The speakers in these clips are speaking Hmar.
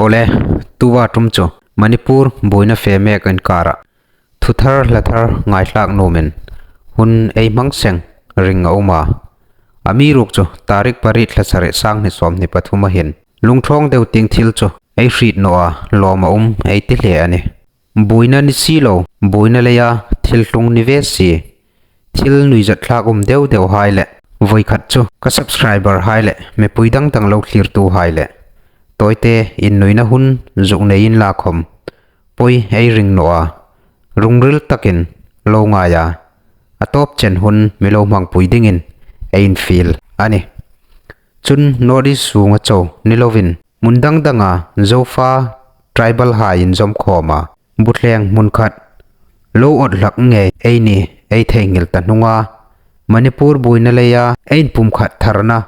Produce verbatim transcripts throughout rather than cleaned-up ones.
Awle, tuta ṭum chu Manipur buoina fe mek inkara thu thar hla thar ngaithlak nuomin hun ei hmang seng ring a um a. Amiruokchu tarik pariet thla sari, sanghni sawmhni pathum a hin lungthawng deu tieng thil chu ei hriet naw a, lawm a um ei ti hle a nih. Buoina ni si lo, buoina leia thil tlung ni ve si. Thil nuizat thlak um deu deu hai le, voi khat chu ka subscriber hai le mipui dang dang lo thlirtu hai le, tawite innuina hun zuk nei inla khom, poi ei ring naw a, lungril takin lo ngai a, a tawp chen hun mi lo hmangpui dingin ei infiel a nih. Chun North East sunga chau ni lovin, hmun dang danga Zofa tribal hai inzawm khawma, bu thleng hmun khat lo awt hlak ngei ei ni ei theinghil ta hnunga, Manipur buoina leia ei inpumkhat tharna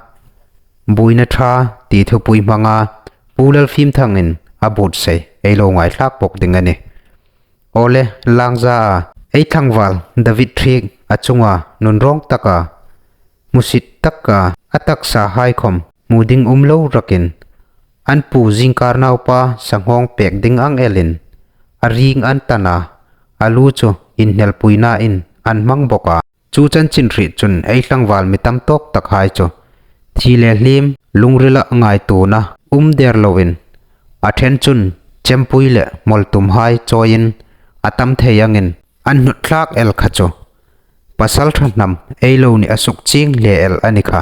buoina ṭha ti thupui hmanga Pu Lalfimthangin a buotsai ei lo ngaithlak bawk ding a nih. Awle, langza a, ei tlangval David Thiek a chunga nunrawng taka, hmusit taka a taksa hai khom hmu ding um lo rakin, an pu zingkar naupa sanghawng pek ding ang elin a ring an tan a, a lu chu inhnelpuinain an hmang bawk a. Chu chanchin hriet chun ei tlangval mi tam tawk tak hai chu thi le hlim, lungrila ngaituona um der lovin, a ṭhen chun chempui le mawltum hai chawiin a tam thei angin an hnawt thlak el kha chu pasalṭha hnam ei lo ni a suk chieng hle el a ni kha.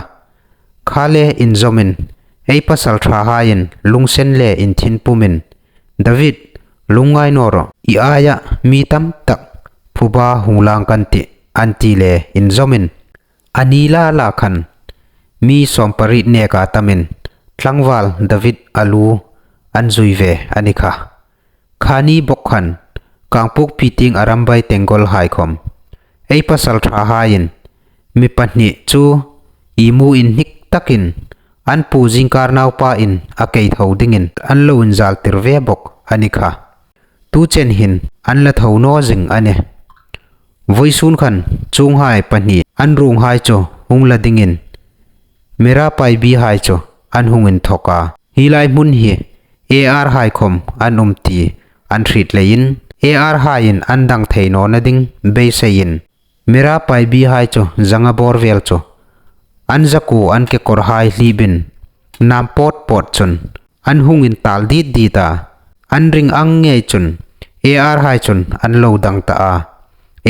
Kha le inzawmin, ei pasalṭha haiin lungsen le inthin pumin, David, lungngai naw rawh, i aia mi tam tak phuba hung lang kan tih, an ti le inzawmin, a ni la la khan mi sawmpariet neka tamin tlangval David a lu an zui ve a ni kha. Kha ni bawk khan, Kangpokpi tieng Arambai Tenggol hai khom, ei pasalṭha haiin mi pahni chu imu inhnik takin an pu zingkar naupain a kei tho dingin an lo inzaltir ve bawk a ni kha. Tu chen hin an la tho naw zing a nih. Voisun khan chuong hai pahni an ruong hai chu hung la dingin, Meira Paibi hai chu an hung inthawk a. Hi lai hmun hi A R hai khom an um ti an hriet leiin, A R haiin an dang thei nawna ding beiseiin, Meira Paibi hai chu zanga bawr vel chu an zakuo an kekawr hai hlibin nam pawt pawt chun an hung intal dit dit a. An ring ang ngei chun A R hai chun an lo dang ta a.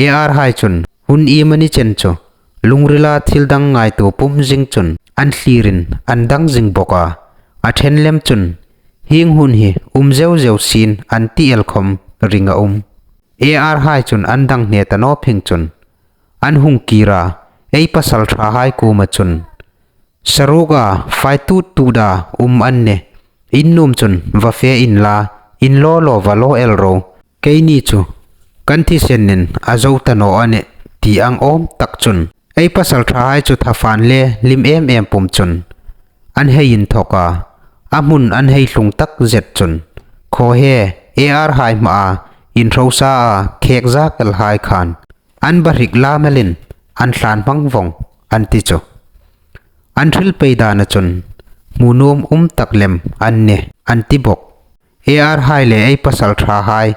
A R hai chun hun iemani chen chu lungrila thil dang ngaituo pum zing chun an thlirin an dang zing bawk a. A ṭhen lem chun, hieng hun hi um zeu zeu sien an ti el khom ring a um. A R hai chun an dang hne ta naw phing chun, an hung kir a, ei pasalṭha hai kuoma chun, saruoka fai tut tuta um an nih. In nuom chun va fe inla, in law law va law el ro. Keini chu kan thisenin a zo ta naw a nih, ti ang awm tak chun, ei pasalṭha hai chu thafan le hlim em em pum chun an hei inthawk a. A hmun an hei tlung tak zet chun, khaw he, A R hai hmaa inhrosa a khek zak el hai khan an ba hrik lam elin an thlan hmang vong an ti chu. An hril pei dana chun, hmu nuom um tak lem an nih an ti bawk. A R hai le ei pasalṭha hai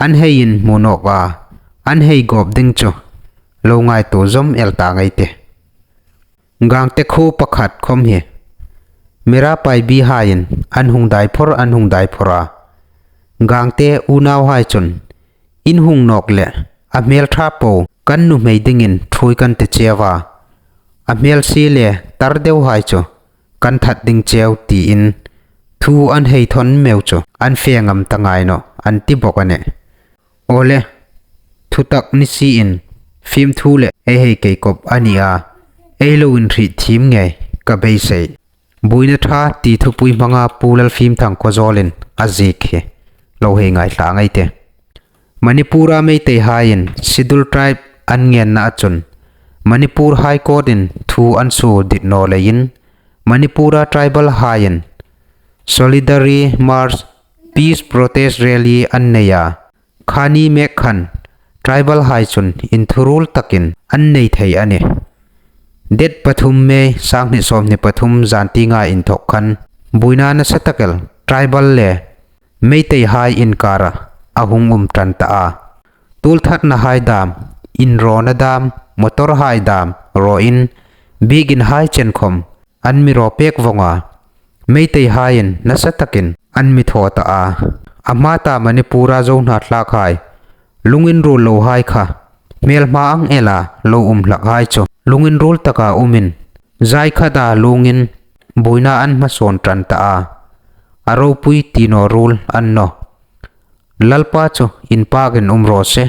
an hei inhmu nawk a, an hei gawp ding chu lo ngaituo zawm el ta ngei ti. Gangte khuo pakhat khom hi Meira Paibi haiin an hung dai phawr, an hung dai phawr a. Gangte unau hai chun, in hung nawk le a hmel ṭha po kan nuhmei dingin ṭhuoi kan ti cheu a. A hmel si le tar deu hai chu kan that ding cheu, tiin thu an hei thawn meu chu an fe ngam ta ngai nawh an ti bawk a nih. Awle, thutak ni siin, fimthu le ei hei keikop a ni a, ei lo inhriet thiem ngei ka beisei. Buoina ṭha ti thupui hmanga Pu Lalfimthang Khawzawlin a ziek hi lo hei ngaithla ngei ti. Manipura Meitei haiin Scheduled Tribe an ngenna a chun, Manipur High Court-in thu an suo dit naw leiin, Manipura tribal haiin Solidarity March, Peace Protest Rally an nei a. Kha ni mek khan tribal hai chun inthuruol takin an nei thei a nih. Date pathum May, sanghni sawmhni pathum zan tienga inthawk khan buoina nasa tak el tribal le Meiteihai inkara a hung um ṭan ta a. Tuolthatnahai dam, inrawna dam, motorhai dam rawin, biekinhai chen khawm an mi raw pek vawng a. Meiteihaiin nasa takin an mi thaw ta a. A hma ta Manipura Zo hnathlakhai, lunginruol lohai kha, hmelma ang ela lo um hlakhai chu lunginruol taka umin, zai khata lungin buoina an hmasawn ṭan ta a. A ropui ti naw ruol an nawh. Lalpa chu inpakin um raw se.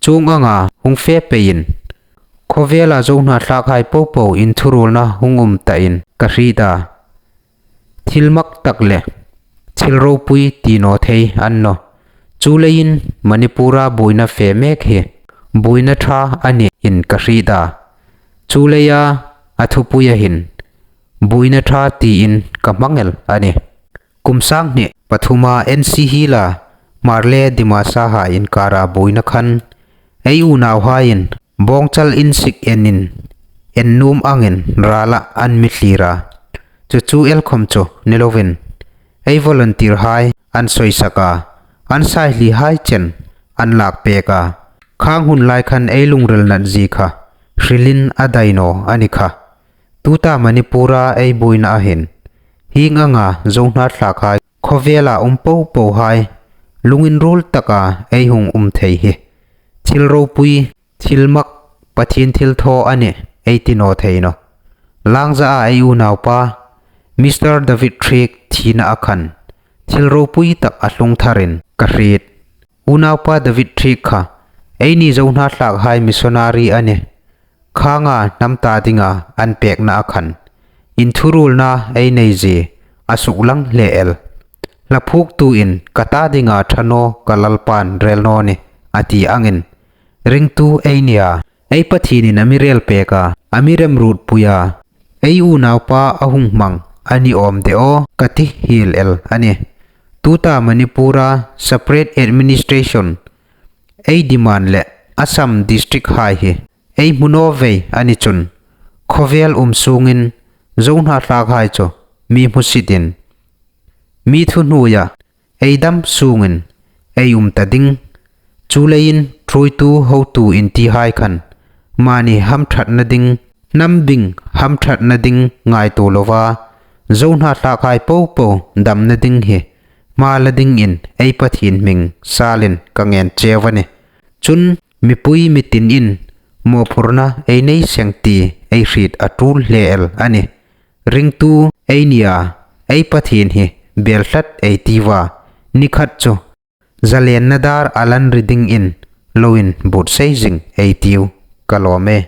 Chuong anga hung fe peiin, khawvela Zo hnathlakhai popo inthuruolna hung um tain ka hriet a. Thil mak tak le thil ropui ti naw thei an nawh. Chuleiin Manipura buoina fe mek hi buoina ṭha a nih in ka hriet a. Chuleiin a thupuia hin buoina ṭha tiin ka hmang el a nih. Kum sang hni pathuma N C Hills-a Hmar le Dimasa hai inkara buoina khan, ei unauhaiin bawngchal insik enin, en nuom angin rala an mi thlir a. Chu chu el khawm chu ni lovin, ei volunteer-hai an soisak a, an saihlihai chen an lak pek a. Khang hun lai khan ei lungril natzie kha hrilin a dai naw a ni kha. Tuta Manipura ei buoina a hin, hieng anga Zo hnathlakhai khawvela um popohai lunginruol taka ei hung um thei hi, thil ropui, thil mak, Pathien thilthaw a nih ei ti naw thei nawh. Langzaa ei unaupa Mister David Triek thina a khan, thil ropui tak a tlung tharin ka hriet. Unaupa David Triek kha, eini Zo hnathlakhai missionary a nih. Khanga hnam ta dinga an pekna a khan, inthuruolna ei neizie a suklang hle el. Hla phuoktuin ka ta dinga ṭha naw ka Lalpan rel naw ni, a ti angin, ringtu ei nia. Ei Pathienin a mi rel pek a, a mi remruotpui a. Ei unaupa a hung hmang a ni awm de aw ka ti hiel el a nih. Tuta Manipura separate administration ei demand le Assam district-hai hi ei hmu naw vei a ni chun, khawvel um sungin Zo hnathlakhai chu mi hmusitin, mi thuhnuoia ei dam sungin ei um ta ding. Chuleiin ṭhuoitu hotu intihai khan mani hamṭhatna ding, hnam bing hamṭhatna ding ngaituo lova, Zo hnathlakhai popo damna ding hi hma la dingin ei Pathien hming salin ka ngen cheu a nih. Chun mipui mitinin mawphurna ei nei seng ti ei hriet a tul hle el a nih. Ringtu ei nia, ei Pathien hi bel tlat ei tiu a, ni khat chu zalenna dar a lan ri dingin lo inbuotsai zing ei tiu ka lawm e.